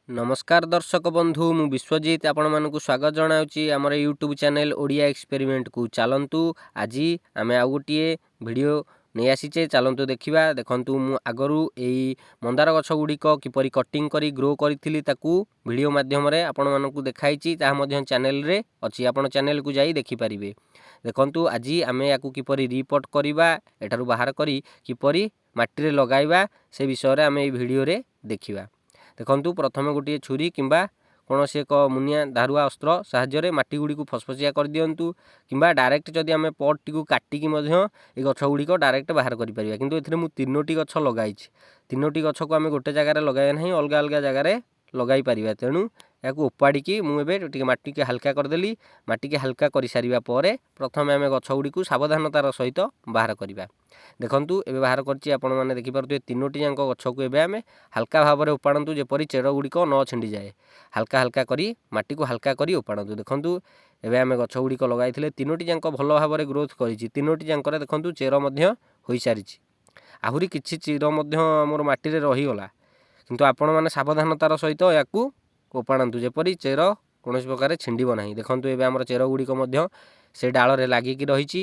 ନମସ୍କାର ଦର୍ଶକ ବନ୍ଧୁ, ମୁଁ ବିଶ୍ୱଜିତ ଆପଣମାନଙ୍କୁ ସ୍ୱାଗତ ଜଣାଉଛି ଆମର ୟୁଟ୍ୟୁବ୍ ଚ୍ୟାନେଲ୍ ଓଡ଼ିଆ ଏକ୍ସପେରିମେଣ୍ଟକୁ। ଚାଲନ୍ତୁ, ଆଜି ଆମେ ଆଉ ଗୋଟିଏ ଭିଡ଼ିଓ ନେଇ ଆସିଛେ, ଚାଲନ୍ତୁ ଦେଖିବା। ଦେଖନ୍ତୁ, ମୁଁ ଆଗରୁ ଏଇ ମନ୍ଦାର ଗଛ ଗୁଡ଼ିକ କିପରି କଟିଂ କରି ଗ୍ରୋ କରିଥିଲି, ତାକୁ ଭିଡ଼ିଓ ମାଧ୍ୟମରେ ଆପଣମାନଙ୍କୁ ଦେଖାଇଛି। ତାହା ମଧ୍ୟ ଚ୍ୟାନେଲରେ ଅଛି, ଆପଣ ଚ୍ୟାନେଲକୁ ଯାଇ ଦେଖିପାରିବେ। ଦେଖନ୍ତୁ, ଆଜି ଆମେ ୟାକୁ କିପରି ରିପଟ୍ କରିବା, ଏଠାରୁ ବାହାର କରି କିପରି ମାଟିରେ ଲଗାଇବା, ସେ ବିଷୟରେ ଆମେ ଏଇ ଭିଡ଼ିଓରେ ଦେଖିବା। ଦେଖନ୍ତୁ, ପ୍ରଥମେ ଗୋଟିଏ ଛୁରୀ କିମ୍ବା କୌଣସି ଏକ ମୁନିଆ ଧାରୁଆ ଅସ୍ତ୍ର ସାହାଯ୍ୟରେ ମାଟି ଗୁଡ଼ିକୁ ଫସଫସିଆ କରିଦିଅନ୍ତୁ, କିମ୍ବା ଡାଇରେକ୍ଟ ଯଦି ଆମେ ପଟ୍ଟିକୁ କାଟିକି ମଧ୍ୟ ଏ ଗଛ ଗୁଡ଼ିକ ଡାଇରେକ୍ଟ ବାହାର କରିପାରିବା। କିନ୍ତୁ ଏଥିରେ ମୁଁ ତିନୋଟି ଗଛ ଲଗାଇଛି। ତିନୋଟି ଗଛକୁ ଆମେ ଗୋଟେ ଜାଗାରେ ଲଗାଇବା ନାହିଁ, ଅଲଗା ଅଲଗା ଜାଗାରେ ଲଗାଇ ପାରିବା। ତେଣୁ ଏହାକୁ ଓପାଡ଼ିକି ମୁଁ ଏବେ ଟିକେ ମାଟିକି ହାଲକା କରିଦେଲି। ମାଟିକି ହାଲକା କରିସାରିବା ପରେ ପ୍ରଥମେ ଆମେ ଗଛ ଗୁଡ଼ିକୁ ସାବଧାନତାର ସହିତ ବାହାର କରିବା। ଦେଖନ୍ତୁ, ଏବେ ବାହାର କରିଛି, ଆପଣମାନେ ଦେଖିପାରୁଥିବେ ତିନୋଟି ଯାକ ଗଛକୁ। ଏବେ ଆମେ ହାଲକା ଭାବରେ ଓପାଡ଼ନ୍ତୁ, ଯେପରି ଚେର ଗୁଡ଼ିକ ନ ଛିଣ୍ଡିଯାଏ। ହାଲକା ହାଲକା କରି ମାଟିକୁ ହାଲକା କରି ଓପାଡ଼ନ୍ତୁ। ଦେଖନ୍ତୁ, ଏବେ ଆମେ ଗଛ ଗୁଡ଼ିକ ଲଗାଇଥିଲେ, ତିନୋଟି ଯାକ ଭଲ ଭାବରେ ଗ୍ରୋଥ୍ କରିଛି। ତିନୋଟି ଯାକରେ ଦେଖନ୍ତୁ ଚେର ମଧ୍ୟ ହୋଇସାରିଛି। ଆହୁରି କିଛି ଚେର ମଧ୍ୟ ଆମର ମାଟିରେ ରହିଗଲା। କିନ୍ତୁ ଆପଣମାନେ ସାବଧାନତାର ସହିତ ଏହାକୁ ଓପାଡ଼ନ୍ତୁ, ଯେପରି ଚେର କୌଣସି ପ୍ରକାରେ ଛିଣ୍ଡିବ ନାହିଁ। ଦେଖନ୍ତୁ, ଏବେ ଆମର ଚେର ଗୁଡ଼ିକ ମଧ୍ୟ ସେ ଡାଳରେ ଲାଗିକି ରହିଛି।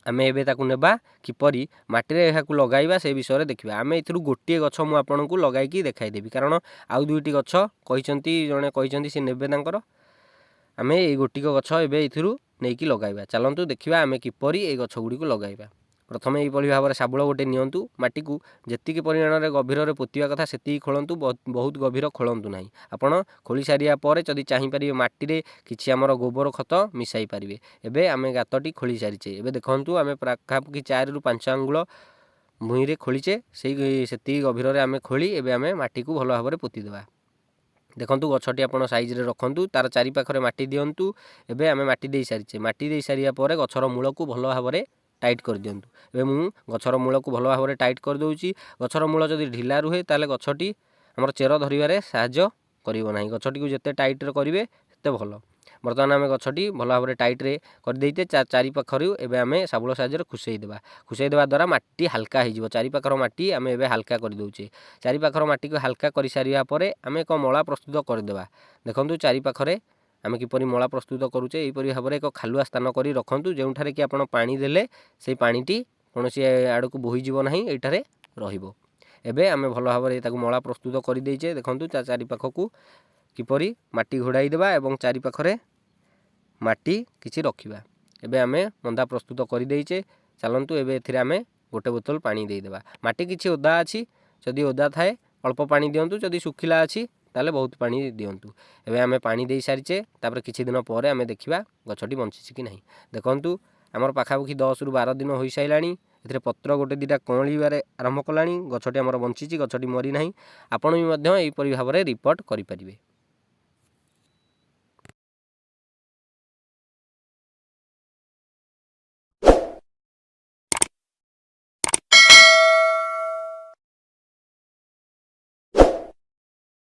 ଆମେ ଏବେ ତାକୁ ନେବା, କିପରି ମାଟିରେ ଏହାକୁ ଲଗାଇବା ସେ ବିଷୟରେ ଦେଖିବା। ଆମେ ଏଥିରୁ ଗୋଟିଏ ଗଛ ମୁଁ ଆପଣଙ୍କୁ ଲଗାଇକି ଦେଖାଇଦେବି, କାରଣ ଆଉ ଦୁଇଟି ଗଛ କହିଛନ୍ତି, ଜଣେ କହିଛନ୍ତି ସେ ନେବେ ତାଙ୍କର। ଆମେ ଏଇ ଗୋଟିକ ଗଛ ଏବେ ଏଥିରୁ ନେଇକି ଲଗାଇବା। ଚାଲନ୍ତୁ ଦେଖିବା ଆମେ କିପରି ଏଇ ଗଛ ଗୁଡ଼ିକୁ ଲଗାଇବା। ପ୍ରଥମେ ଏଇଭଳି ଭାବରେ ଶାବୁଳ ଗୋଟେ ନିଅନ୍ତୁ। ମାଟିକୁ ଯେତିକି ପରିମାଣରେ ଗଭୀରରେ ପୋତିବା କଥା ସେତିକି ଖୋଳନ୍ତୁ, ବହୁତ ଗଭୀର ଖୋଳନ୍ତୁ ନାହିଁ। ଆପଣ ଖୋଳି ସାରିବା ପରେ ଯଦି ଚାହିଁପାରିବେ, ମାଟିରେ କିଛି ଆମର ଗୋବର ଖତ ମିଶାଇ ପାରିବେ। ଏବେ ଆମେ ଗାତଟି ଖୋଳି ସାରିଛେ। ଏବେ ଦେଖନ୍ତୁ, ଆମେ ପାଖାପାଖି 4ରୁ 5 ଆଙ୍ଗୁଳ ଭୂଇଁରେ ଖୋଳିଛେ। ସେଇ ସେତିକି ଗଭୀରରେ ଆମେ ଖୋଳି ଏବେ ଆମେ ମାଟିକୁ ଭଲ ଭାବରେ ପୋତିଦେବା। ଦେଖନ୍ତୁ, ଗଛଟି ଆପଣ ସାଇଜରେ ରଖନ୍ତୁ, ତାର ଚାରିପାଖରେ ମାଟି ଦିଅନ୍ତୁ। ଏବେ ଆମେ ମାଟି ଦେଇ ସାରିଛେ। ମାଟି ଦେଇ ସାରିବା ପରେ ଗଛର ମୂଳକୁ ଭଲ ଭାବରେ ଟାଇଟ୍ କରିଦିଅନ୍ତୁ। ଏବେ ମୁଁ ଗଛର ମୂଳକୁ ଭଲ ଭାବରେ ଟାଇଟ୍ କରିଦେଉଛି। ଗଛର ମୂଳ ଯଦି ଢିଲା ରୁହେ, ତାହେଲେ ଗଛଟି ଆମର ଚେର ଧରିବାରେ ସାହାଯ୍ୟ କରିବ ନାହିଁ। ଗଛଟିକୁ ଯେତେ ଟାଇଟ୍ରେ କରିବେ ସେତେ ଭଲ। ବର୍ତ୍ତମାନ ଆମେ ଗଛଟି ଭଲ ଭାବରେ ଟାଇଟ୍ରେ କରିଦେଇଛେ ଚାରିପାଖରୁ। ଏବେ ଆମେ ଶାବୁଳ ସାହାଯ୍ୟରେ ଖୁସେଇ ଦେବା। ଖୁସେଇ ଦେବା ଦ୍ୱାରା ମାଟି ହାଲକା ହେଇଯିବ। ଚାରିପାଖର ମାଟି ଆମେ ଏବେ ହାଲକା କରିଦେଉଛେ। ଚାରିପାଖର ମାଟିକୁ ହାଲକା କରିସାରିବା ପରେ ଆମେ ଏକ ମଳା ପ୍ରସ୍ତୁତ କରିଦେବା। ଦେଖନ୍ତୁ, ଚାରିପାଖରେ ଆମେ କିପରି ମଳା ପ୍ରସ୍ତୁତ କରୁଛେ। ଏହିପରି ଭାବରେ ଏକ ଖାଲୁଆ ସ୍ଥାନ କରି ରଖନ୍ତୁ, ଯେଉଁଠାରେ କି ଆପଣ ପାଣି ଦେଲେ ସେଇ ପାଣିଟି କୌଣସି ଆଡ଼କୁ ବୋହିଯିବ ନାହିଁ, ଏଇଠାରେ ରହିବ। ଏବେ ଆମେ ଭଲ ଭାବରେ ତାକୁ ମଳା ପ୍ରସ୍ତୁତ କରିଦେଇଛେ। ଦେଖନ୍ତୁ, ତା ଚାରିପାଖକୁ କିପରି ମାଟି ଘୋଡ଼ାଇ ଦେବା ଏବଂ ଚାରିପାଖରେ ମାଟି କିଛି ରଖିବା। ଏବେ ଆମେ ମନ୍ଦା ପ୍ରସ୍ତୁତ କରିଦେଇଛେ। ଚାଲନ୍ତୁ, ଏବେ ଏଥିରେ ଆମେ ଗୋଟେ ବୋତଲ ପାଣି ଦେଇଦେବା। ମାଟି କିଛି ଓଦା ଅଛି, ଯଦି ଓଦା ଥାଏ ଅଳ୍ପ ପାଣି ଦିଅନ୍ତୁ, ଯଦି ଶୁଖିଲା ଅଛି ତାହେଲେ ବହୁତ ପାଣି ଦିଅନ୍ତୁ। ଏବେ ଆମେ ପାଣି ଦେଇସାରିଛେ। ତାପରେ କିଛି ଦିନ ପରେ ଆମେ ଦେଖିବା ଗଛଟି ବଞ୍ଚିଛି କି ନାହିଁ। ଦେଖନ୍ତୁ, ଆମର ପାଖାପାଖି 10ରୁ 12 ଦିନ ହୋଇସାରିଲାଣି। ଏଥିରେ ପତ୍ର ଗୋଟେ ଦୁଇଟା କଅଁଳିବାରେ ଆରମ୍ଭ କଲାଣି। ଗଛଟି ଆମର ବଞ୍ଚିଛି, ଗଛଟି ମରିନାହିଁ। ଆପଣ ବି ମଧ୍ୟ ଏହିପରି ଭାବରେ ରିପୋର୍ଟ କରିପାରିବେ।